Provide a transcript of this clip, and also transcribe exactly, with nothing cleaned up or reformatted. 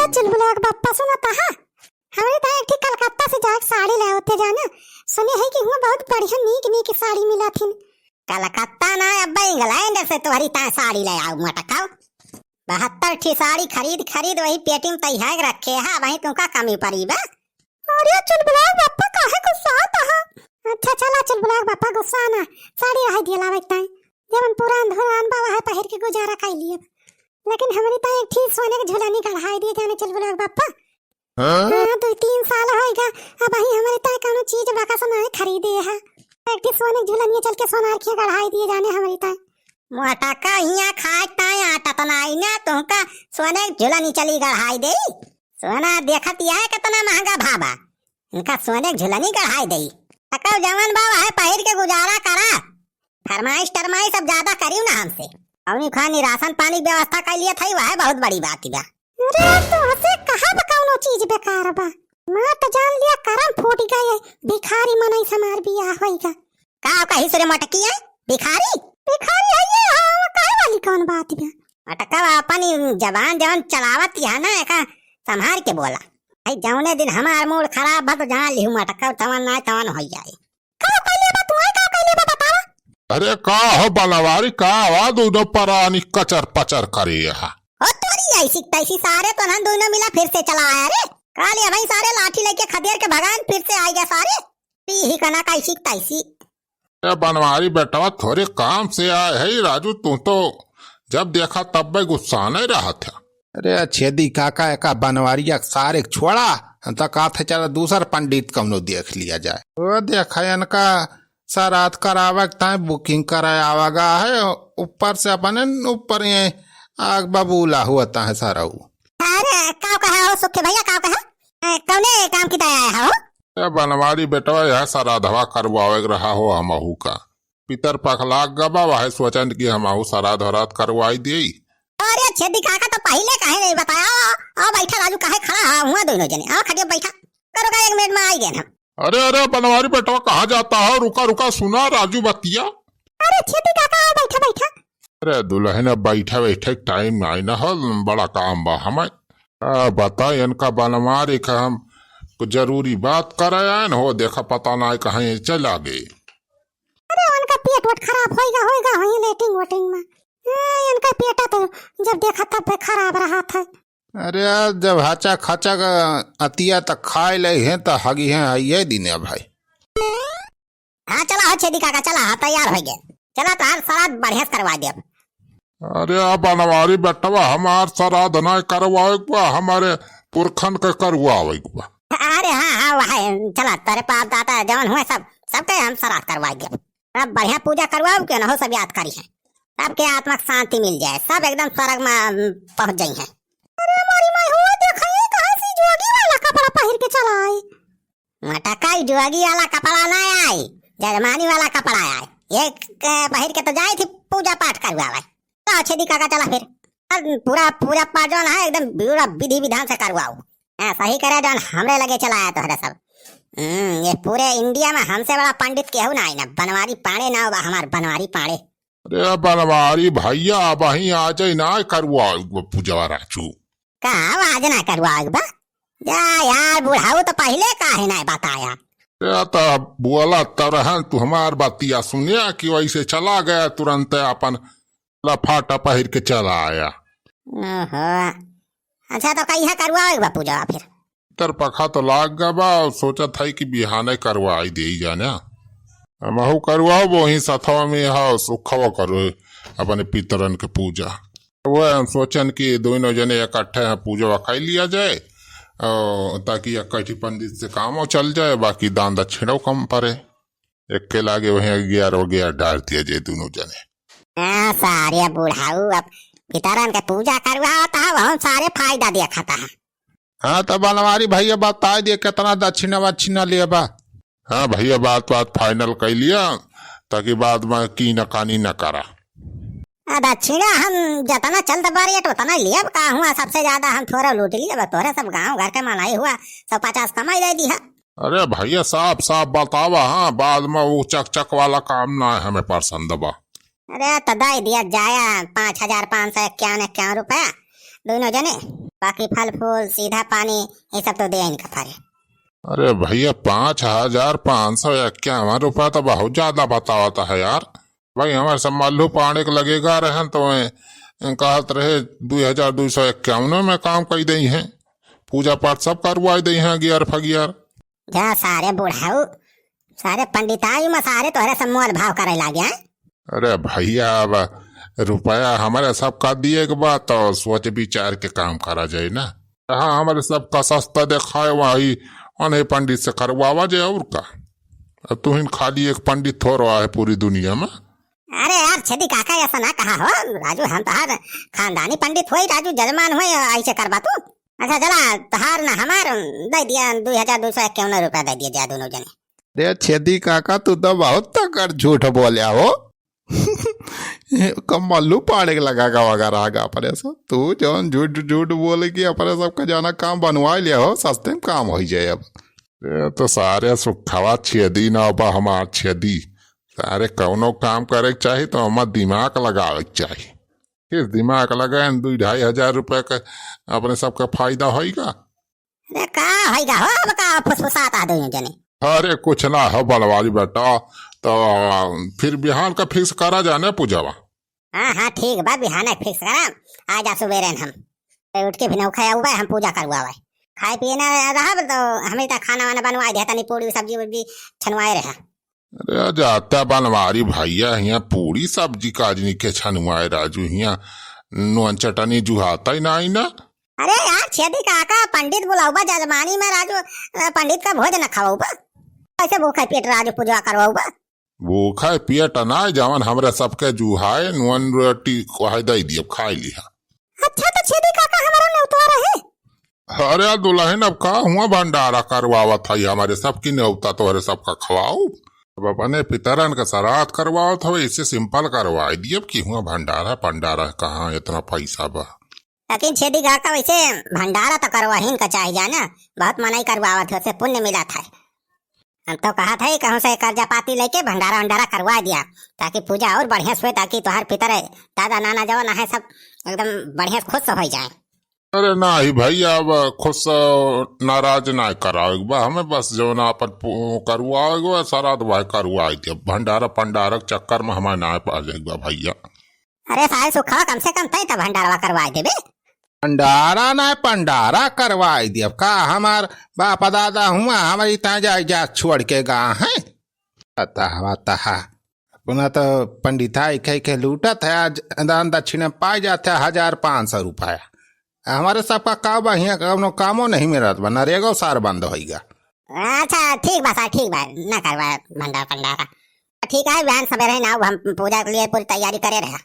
चुलबुला के बप्पा सुनत हा, हमरे ताईं एक ठी कलकत्ता से जाके साड़ी लाए होते जाना। सुने है कि हुआं बहुत बढ़िया नीक नीक साड़ी मिलत हिन। कलकत्ता ना, अब्बा इंग्लैंड से तोहरी ताईं साड़ी ले आऊ मटकाऊ। बहत्तर ठी साड़ी खरीद खरीद वही पेटी में तैयार रखे है, वही तुमका कमी पड़ी बा। अरे चुलबुला के बप्पा काहे गुस्सात हा? अच्छा चला चुलबुला के बप्पा गुस्सा ना, साड़ी रह दिया लावे ताईं। जवन पुरान धुरान बा वह पहिर के गुजारा कर लिए। लेकिन हमरी ताईं एक ठी सोने के झुलनी गढ़ाई दिए जाने चुलबुला के बप्पा। हाँ? हाँ, दो तीन साल होइगा, अबहीं हमरी ताईं कौनो चीज बकस नाहीं खरीदे है। एक ठी सोने के झुलनिया चल के सोनार के गढ़ाई दिए जाने हमरी ताईं। मोटका हियां खाए ताईं आटत नाहीं ना, तुमका सोने के झुलनी चली गढ़ाई देई। सोना देखत यह कितना महंगा भावा, इनका सोने के झुलनी गढ़ाई देई। तकौ जवन बा वह पहिर के गुजारा करा। फरमाइश टरमाइश अब ज्यादा करियो ना हमसे। अउनी खानी राशन पानी के व्यवस्था कर लिए थई, वह बहुत बड़ी बात बा। अरे तोहसे कहा बा कौनो चीज बेकार बा। माँ तो जान लिया करम फूट गए, भिखारी मनई समार बियाह होइगा। का कही सुरे मटकी है? भिखारी? भिखारी है ये, हाँ, वो कहे वाली कौन बात बा? मटका अपन ही जबान जवन चलावत है ना, एका संभार के बोला। भाई जौने दिन हमार मूड खराब बा तो जान लिहू मटका तवन ना तवन हो जाए। का कइले बा तू? आय का कइले बा बतावा? अरे का हो बनवारी, का आवाज उधर परानी कचर पचर करे यहाँ? ओ तोरी ऐसी तैसी सारे तो ना दोनों मिला फिर से चला आया रे। काल ये भाई सारे लाठी लेके खदेर के भगान फिर से आ गया सारे। पी ही कना कैसी तैसी। ए बनवारी बेटवा थोरे काम से आए है राजू, तू तो जब देखा तब भी गुस्सा नहीं रहा था। अरे छेदी काका एका बनवारिया के सारे के छोड़ा, हम तो कहा था चला दूसर पंडित कौनो देख लिया जाए। वो देखा इनका सराध करावे के ताईं booking कराए आवागा है, ऊपर से अपने ऊपर ये आग बबूला हुआ ताईं सरऊ। अरे का कहा हो सुखी भैया, का कहा? ए, कौने काम की दया है हो? ए बनवारी बेटवा, यह सराधवा करवावे के रहा हो हमहू का। पितर पख लाग गबा, वह सोचन कि हमहू सराध वराध करवाई देई। अरे छेदी काका तो पहिले काहे नहीं बताया? आओ, आओ बैठा राजू, काहे खड़ा है हुआ दोनों जने? आओ खटिया बैठा। करो का एक मिनट में आई गए हम। अरे, अरे, बनवारी बेटवा, कहाँ जाता हो? रुका, रुका, सुना राजू बतिया। अरे, छेदी काका, आओ, बैठा, बैठा। अरे, दुलहिन, अब बैठा, बैठे के time नाई ना हो, बड़ा काम बा हमें। आ, बता, इनका बनवारी का हम कुछ जरूरी बात करे आए न हो, देखा, पता नाई कहाँ ये चला गए। अरे, उनका पेट वोट खराब होइगा, होइगा, होइगा latrine वोटिंग में। ए, इनका पेटा तो जब देखा तब खराब रहा था। अरे यार, जब हाचा खाचा का अतिया त खाए ले हैं त हगी हैं, आइए दिने भाई। हाँ, चला हो छेदी काका, चला, हाँ, तैयार हो गए। चला, तोहार सराध बढ़िया से करवा देब। अरे आ बनवारी बेटवा, हमार सराध ना करवाए के बा, हमारे पुरखन के करवावे के बा। अरे हाँ, हाँ, वह है, चला, तेरे बाप दादा जवन हुए सब, सबके हम सराध करवा देब। अब बढ़िया पूजा करवाओ के न हो, सब याद करी है। सबके आत्मा के शांति मिल जाए, सब एकदम स्वर्ग में, अम, पहुंच जाई हैं। अरे मोरी माई हो, देखा ये कहाँ से जोगी वाला कपड़ा पहिर के चला आई। मटका ई जोगी वाला कपड़ा ना आई, जजमानी वाला कपड़ा आई। ये क-, पहिर के तो जाई थी पूजा पाठ करवावे। तो छेदी काका चला फिर। अब पूरा पूजा पाठ जौन है एकदम पूरा विधि विधान से करवाओ। हाँ, सही करे जौन हमरे लगे चला आया तोहरे सब। हम्म, ये पूरे इंडिया में हमसे बड़ा पंडित केहू ना आई ना, बनवारी पांड़े ना बा हमार बनवारी पांड़े। अरे बनवारी भैया, अबहीं आजै ना करवाओ पूजवा राजू। का आज ना करवाओ बा? जा यार, बुढ़ाऊ तो पहिले काहे ना बताया? ए तो बोला तो रहन, तू हमार बतिया सुनिया कि वैसे चला गया तुरंत अपन लफाटा पहिर के चला आया। ओहो, अच्छा तो कहिया करवाओ बा पूजवा फिर? तर पखा तो लाग गा बा, सोचत है कि बिहाने करवाई देई जाना। हमहू करवाओ वही सथवा में हा सुखवा करो अपने पितरन के पूजा। वह हम सोचन कि दोनों जने इकट्ठे हैं पूजवा कर लिया जाए, और ताकि इकट्ठी पंडित से कामो चल जाए, बाकी दान दक्षिणो कम पड़े। एक के लागे वहीं ग्यारह ग्यारह डाल दिया जाए दोनों जने। हाँ, सारे बुढ़ाऊ अब पितरन के पूजा करवावत है, वहाँ सारे फायदा देखता है। हाँ, तो बनवारी भैया बताए दिए कितना दक्षिणा वक्षिणा लेबा। हाँ भैया, बात बात final कर लिया, ताकि बाद में की न कानी न करा। आ, दक्षिणा हम जितना चलत बा rate उतना लेब का हुआ, सबसे ज्यादा हम थोड़ा लूट लिया, बस तोहरे सब गांव घर के मनाई हुआ, सौ पचास कमाई दे दी है। अरे भैया, साफ साफ बतावा, हाँ, बाद में वो चक चक वाला काम ना है हमें पसंद बा। अरे तो दे दिया जाया पाँच हजार पाँच सौ इक्यावन इक्यावन रुपया दोनों जने। बाकी फल फूल, सीधा पानी, ये सब तो दे इनका फरे। अरे भैया, पाँच हजार पाँच सौ इक्यावन रुपया तो बहुत ज्यादा बतावत है यार। भाई, हमारे सब मल्लू पाड़े के लगेगा रहन तो मैं कहत रहे, दुई हजार दुई सौ इक्यावन में काम कई दई हैं, पूजा पाठ सब करवाई दई हैं, गियर फगियर। जा सारे बुढ़ाऊ, सारे पंडिताई में सारे तोहरे सब मोल भाव करे लागे हैं। अरे भैया, अब रुपया हमारे सबका दिए के बा, तो सोच विचार के काम करा जाए ना। हाँ, हमारे सबका सस्ता देखाए, वही अने पंडित से करवावा जाए, और का। अब तुहिन खाली एक पंडित थोड़ो है पूरी दुनिया में। अरे यार छेदी काका, ऐसा ना कहा हो राजू, हम तोहार खानदानी पंडित होई राजू, जजमान होई, ऐसे करबा तू? अच्छा चला, तोहार ना हमार, दे दिया दुई हजार दुई सौ इक्यावन रुपया दे दिया जा दोनों जने। रे छेदी काका, तू तो बहुत तगड़ झूठ बोल्या हो। कमल्लू पाड़े के लगा का वगैरह आगा अपने से। तू जौन झूठ, झूठ बोले कि अपने सबका जाना काम बनवा लिया हो, सस्ते में काम होई जाए अब। ये तो सारे सुखवा छेदी ना बा हमार छेदी। सारे कौनो काम करे के चाही तो हमार दिमाग लगावे के चाही। किस दिमाग लगाए, दुई ढाई हजार रुपया का अपने सबका फायदा होइगा। अरे का होइगा हो, अब का फुसफुसात आ दोनों जने? अरे कुछ ना हो बनवारी बेटा, तो फिर बिहान का fix करा जाने पूजावा। हाँ, हाँ, ठीक बा, बिहाने fix करा, आ जा सुबेरे हम। ए, उठ के भी नौखा आउबे, हम पूजा करवावे। खाए पिए ना रहब तो हमें तो खाना वाना बनवाए दे, तनी पूड़ी सब्जी उब्जी छनवाए रहा। अरे जाता बनवारी भैया, हियाँ पूड़ी सब्जी काजनी के छनवाए राजू, हियाँ नून चटनी जुहाता ही ना आई ना। अरे यार छेदी काका, पंडित बुलाउबा जजमानी में राजू, अ, पंडित का भोज न खवाउबा, कैसे भूखे पेट राजू पूजा करवाउबा? भूखे पेट ना, जवन हमरे सबके जुहाए, नून रोटी कोहे दे दिए, खाई लिहा। अच्छा तो छेदी काका, हमारा नेउतवा रहे। अरे दुल्हन, अब का हुआ भंडारा करवावत है, हमारे सबकी नेउता तोहरे सबका खवाउब। अब अपने पितरन का श्राद्ध करवावत हवे, इसे simple करवाई दिए, अब कि हुआ भंडारा पंडारा कहाँ इतना पैसा बा। लेकिन छेदी काका, वैसे भंडारा तो करवाहिन का चाही जाना, बहुत मनई करवावत है, उससे पुण्य मिलत है। हम तो कहत है कहूँ से कर्जा पाती लेके भंडारा वंडारा करवा दिया, ताकि पूजा और बढ़िया से होए, ताकि तोहार पितर दादा नाना जवन है सब एकदम बढ़िया से खुश हो जाए। अरे नाही भैया, अब खुश नाराज ना करावे के बा हमें, बस जवन आपन पू-, करवावे के बा, श्राद्ध वह करवाए दिया, भंडारा पंडारा के चक्कर में हमारे ना पा जाए के बा भैया। अरे सारे सुखवा, कम से कम तय तो भंडारवा करवाए देबे। भंडारा ना, पंडारा करवाई दिया। अब का हमार बाप दादा हुआ, हमारी ताजा जात छोड़ के गा हैं। अतः, अतः। अपना तो पंडिताई खाई के लूटत है, आज दान दक्षिणा पाई जात है हजार पाँच सौ रुपया। हमारे सबका का बा, हियाँ कौनो कामो नहीं मिलत बा, नरेगो सार बंद होइगा। अच्छा, ठीक बा सार, ठीक बा, ना करवा भंडार पंडारा। ठीक है, बिहान सबेरे ना हम पूजा के लिए पूरी तैयारी करे रहा।